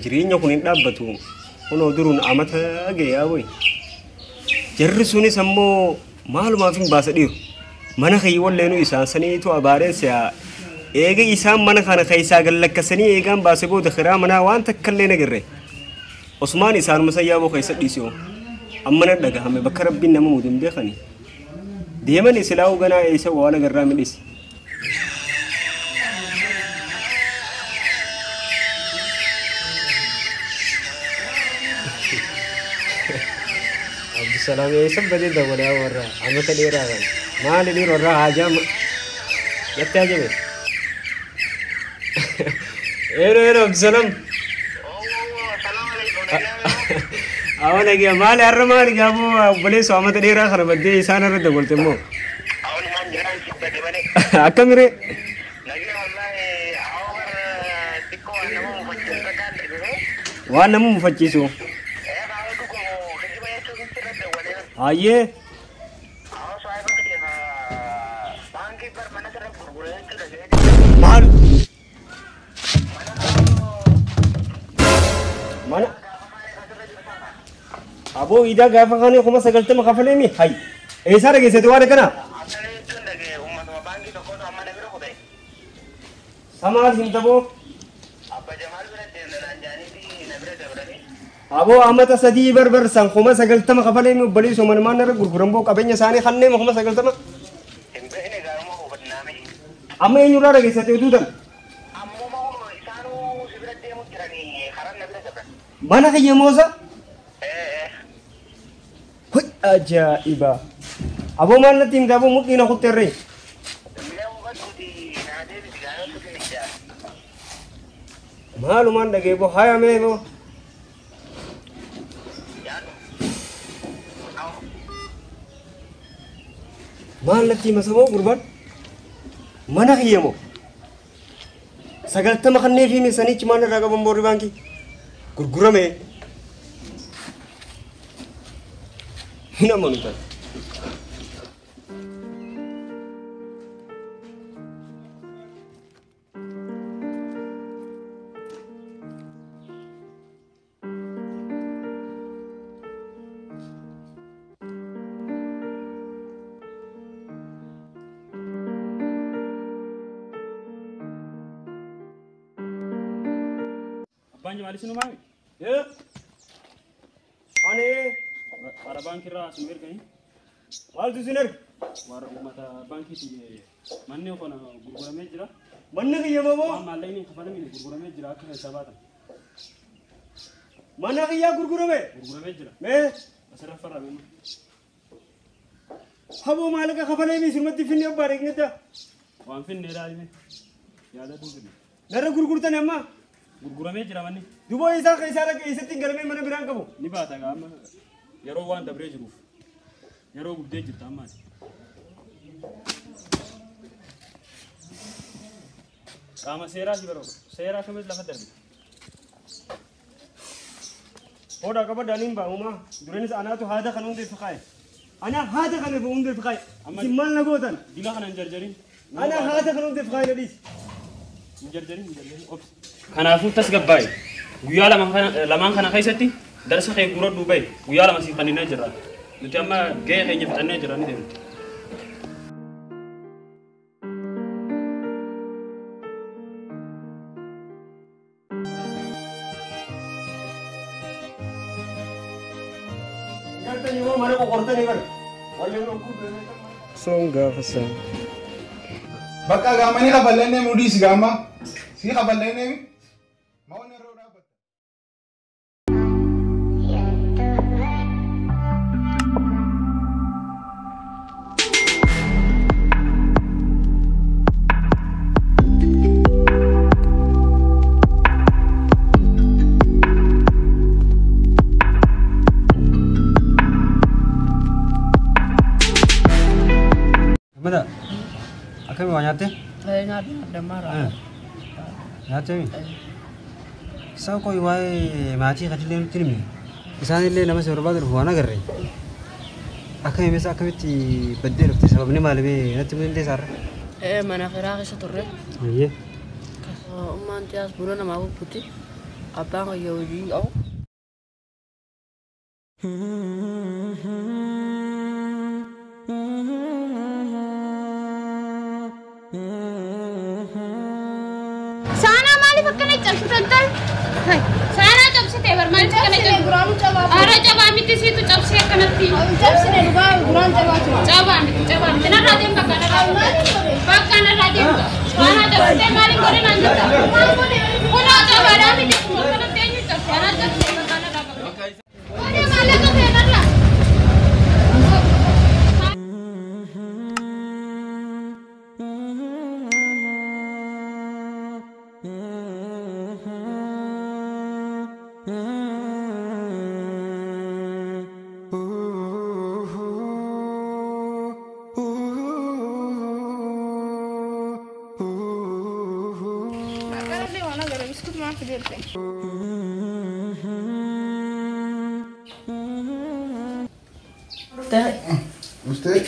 Jireenya kun hin dhaabbatu. Kunoo duruun amata gayaa wayi. Jarri sunis ammoo maalumaaf hin baasa dhiiru. Mana kiyya walleenuu isaan saniitu abaareen si'a. Eega isaan mana kana keessaa gallakkasanii eegaan baase booda kiraa manaa waan takka illee nagarre. Osmaan isaanuma sayyaaboo keessa dhiisoo. Amma na dhagahame bakka rabbiin nama muudu hin beekani. Deeman isilaa'uu ganaa eessa waan agarraa midhisi. Abdusalaam eessa badee dabalaa warra amata dheeraa kana. Maali dhiiroo irraa haajaa natti haajame. Eero eero Abdusalaam. Awa nagiya maali har'a maali gaafuu obboleessoo amata dheeraa kana baddee isaan irra dabalte immoo. Akkamiree? Waan nama mufachiisu. Hayyee. Maal? Mana? Aboo idaa gaafa kana 90,000 kafaleemi hay. Eessaa dhageessite waan akkana? Samaal himta boo? Aboo amata sadii barbar san 90,000 kafaleemi obboleessoo manumaan irra gurguran boo qabeenya isaanii kanneen 90,000. Amma eenyurraa dhageessite oduu tan? Mana kiyya moosa? Hoy ajaa'iba! Aboo maal natti himta aboo mudhii na kutteerree? Maalumaan dhagee boo haya mee boo? Maal natti hima samoo gurbaan? Mana kiyya moo? 90 kanneen fi sanichi maal irraa qaban boorri baankii? Gurgurame. Hin amanu taate. Abbaan Jamaal isin uumame? Ani Warra baankii irraa isin erganii? Maaltu isin erge? Warra uummata baankiiti manni kana gurguramee jira. Manni kiyya moo? Waan maallaqni hin kafalamine gurguramee jira akka keessaa baatan. Mana kiyyaa gurgurame? Gurguramee jira. Mee? Asirra farrame. Haboo maallaqa kafalee isinumatti finne abbaa dhaqnedda. Waan finne ilaalime. Yaadatu finne. Narra gurgurtan amma? Gurguramee jira manni. Duboo isaa keessaa dhaqee eessatti hin galmee mana biraan qabu? Ni baata gaa amma yeroo waan dabree jiruuf yeroo gubdee jirta ammaati. Qaama seeraa si baroo seeraa kamis lafa darbe. Hodhaa qabadhaan hin baa'umaa duranis anaatu haada kan hundeef kaa'e. Ana haada kan hundeef kaa'e. Isin maal na gootan? Dila kana hin jarjarin. Ana haada kan hundeef kaa'e na dhiisi. Hin jarjarin hin jarjarin obsi. Kanaafuu tasgabbaa'e guyyaa lamaan kana keessatti darsa kee guuradhuu bahe guyyaa lama siif kenninee jirra. Nuti amma gahee keenya fixannee jirra ni deemna. Gartanii moo mana qoqortanii bara? Soon gaafa san. Bakka gaamanii kafallee mudhiisi gaama. Si kafallee nyaatte? Nyaadde ammaa. Nyaatte mi? Isaan koo waa'ee maatii kadillee nutti himne. Isaan illee nama si barbaadu dhufu waan agarre. Akka himeessa akkamitti baddee dhufte sababni maali bee natti himuu dandeessaa irra? Mana kiraa keessa turre. Ayyee. Ummaan tiyaas buna namaa gurgurti. Abbaan kiyya hojii hin qabu. Saanaa maaliif akkana cabsitan tal? Saanaa cabsite bar maaliif akkana cabsite? Ara cabaa miti siitu cabsee akkanatti. Cabsine dhugaa guraan cabaa tura. Cabaa miti cabaa miti narraa deemu bakka narraa deemu. Bakka narraa deemu. Saanaa cabsite maaliif godhe naan jetta? Kunoo cabaadhaa miti kun akkanatti eenyu cabse? Anaa cabsite bakka narraa qabu. Godhe maallaqa ta'e narraa. Usted?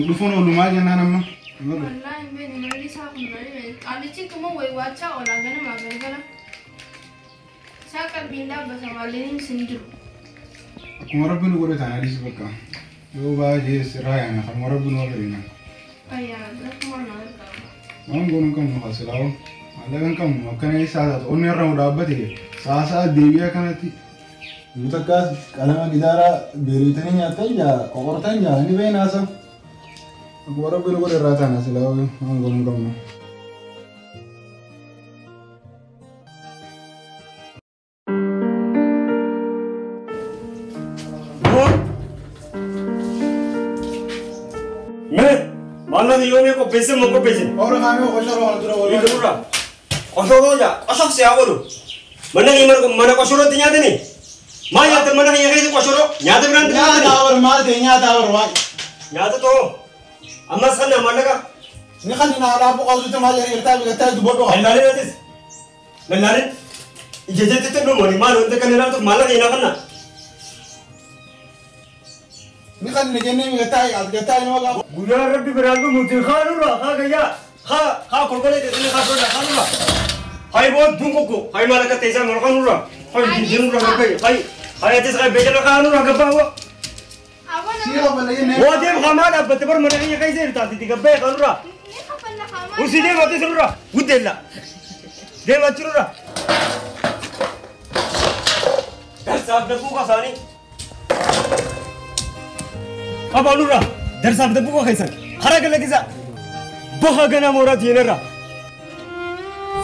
Dhufuun oolumaa jennaan amma. Wallaahi hin beekne malli isaa kun malee qaalichi tuma waywaachaa oolaa ganamaa galgala. Isaa qalbiin dhaabbata maalleenis hin jiru. Akkuma rabbi nu godhe taana adiis bakka. Yoo baay'ee sirraa yaana akkuma rabbi nu godhe. Ayyaana akkuma nama gargaara. Waan goonu hin qabnu hasilaa'u. Maallaqa hin qabnu akkana isaa taatu onni irra nu dhaabbate saasaa deebi'ee akkanatti. Takkaas qalama gitaaraa beelitanii nyaattan jaa qoqortan jaa ni beenaasa. Akkuma rabbi nu godhe irraa taana silaa waan goonu hin qabnu. Mee maallaqni yoo mee qopheessin moo qopheessin? Ora kaamee qoshoroo kana dura walii. Dura. Qoshoroo jaa qoshof siyaa godhu. Mana mana qoshorootti nyaatanii? Maal nyaata mana kiyya keessa qoshoroo nyaata biraan nyaata awar maal ta'e nyaata awar waan. Nyaata too ammas kana maallaqa. Ni kan ni alaa buqaasutti maal jedhee biqiltaa dubbadhu. Lallaaleen atis lallaaleen ijajeetti dhumani maal wanta kan ilaaltu maallaqa hin hafanna. Ni kan ni jennee biqiltaa biqiltaa ni maqaa. Guyyaa rabbi biraan dhumuuti kaanurra haa gayyaa haa haa kolkolee teessanii haa sodaa kaanurra. Hay bood dunkokko hay maallaqa teessaa maal kaanurra hay jijjiirurra gabbee hay hay atis hay beekala kaanurra gabbaa. Wadeem hamaa dhaabbate bar mana kiyya keessa irtaati gabbee kaanurra. Ursi deema atis nurra guddeella deema achirra. Darsaaf dabbuu qasaanii. Qabaa nurra darsaaf dabbuu keessan hara galakiisa baha gana mooraati yenarra.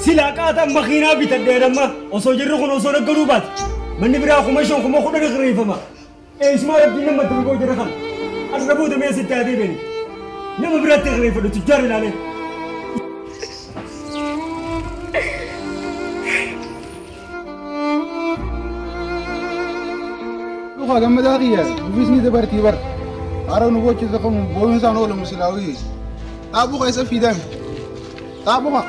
Silaa qaataa makiinaa bitadhee amma osoo jirru kun osoo naggaduu baate manni biraa 5,000 10,000 qirreeffama. Eessumaa rabbiin nama darboo jira kan asirra booda mee sitti adii beeni nama biraatti qirreeffadhu tujjaar ilaalee. Dhugaa gammadaa kiyya dubbisni dabartii bar hara nu bochisa kun booyuun isaan oolu silaawii xaabuu keessa fiidame xaabuma.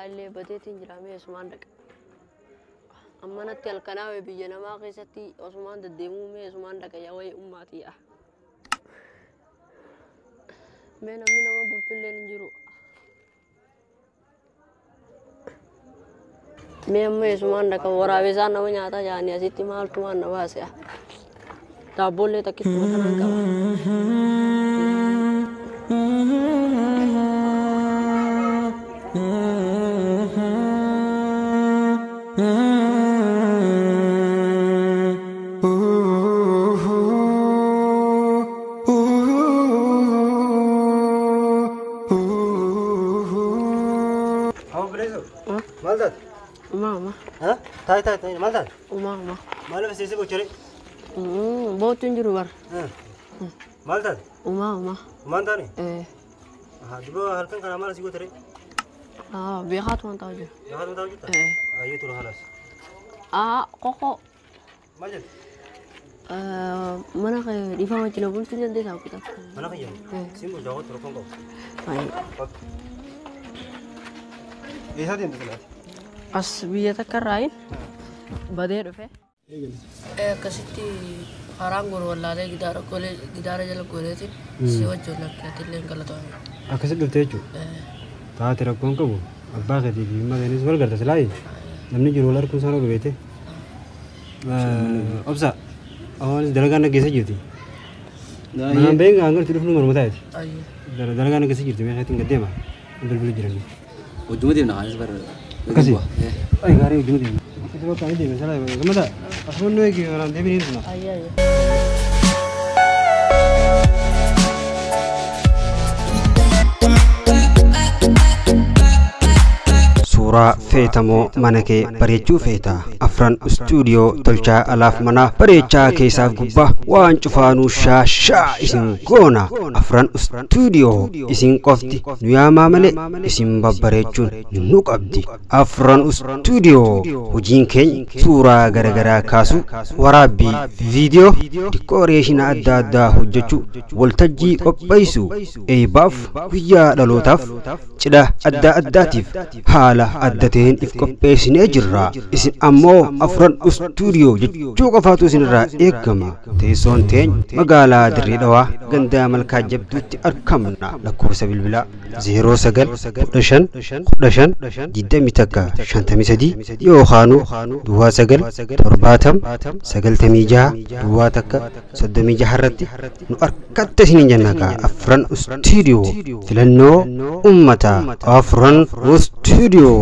Irraa illee badeetiin jira mee eessumaan dhaqa. Amma natti halkanaa biyya namaa keessatti osumaan deddeemuu mee eessumaan dhaqa yaa wayii ummaatii. Mee namni nama bulchullee hin jiru. Mee amma eessumaan dhaqa waraabessaan nama nyaataa jaanii asitti maaltu waan na baase. Daabboollee takkitti kanaan qaba. Maal taate? Uma. Taa'e taa'e taa'e maal taate? Uma. Maal lafa seesee bocharee? Bootu hin jiru bara. Maal taate? Uma. Umaan taane? Duba halkan kana maal asii gootaree? Beekaatu waan ta'aa jiru. Beekaatu waan ta'aa jirta? Ayyee tura halas. Qoqqoo. Maal jette? Mana dhiifama jira bulchuu dandeessaa kutaa. Mana kiyya? Siin bulchaa qotu rakkoon qabu. Eessaa deemte silaati? As biyya takka irraayin badee dhufe. Akkasitti karaan goru wallaalee gidaara jala goleetiin si wajjin lakkaatti illee galatoome. Akkasitti dhufte jechuudha? Taate rakkoon qabu abbaa keetii fi maatiinis wal garta silaayi namni jiru wal harkuun isaan oolu beete. Obsa awwaalis dalagaan na geessa jirti. Manaan beekan hanga itti dhufnu morma taa'eeti. Dalagaan na geessa jirti meeshaa ittiin gaddeema bilbilu jirani. Hojjuma deemna kaanis bara. Akkasii. Ay gaarii hojjuma deemna. Akkasii bakka ani deeme salaa gammada asuma nu eegi manaan deebiin hin dhufna. Suuraa feetamoo mana kee bareechuu feeta. Afran istuudiyoo tolchaa alaaf manaa bareechaa keessaaf gubbaa waan cufaanuu shaashaa isin goona. Afran istuudiyoo isin qofti nu yaamaa malee isin babbareechuun nu qabdi. Afran istuudiyoo hojiin keenya suuraa garaagaraa kaasuu, waraabbii viidiyoo, dikooreeshina adda addaa hojjechuu, waltajjii qopheessuu, eebbaaf guyyaa dhalootaaf cidha adda addaatiif haala adda ta'een if qopheessinee jirra. Isin ammoo afran istuudiyoo jechuu qofaatu isinirraa eegama. Teessoon teenya magaalaa Dirree Dhawaa gandaa Malkaa Jabduutti argamna. Lakkoofsa bilbilaa 09 15 15 21 53 yookaan 09 70 96 1 36 irratti nu harkatti isiniin jenna kaa. Afran istuudiyoo filannoo uummataa. Afran istuudiyoo.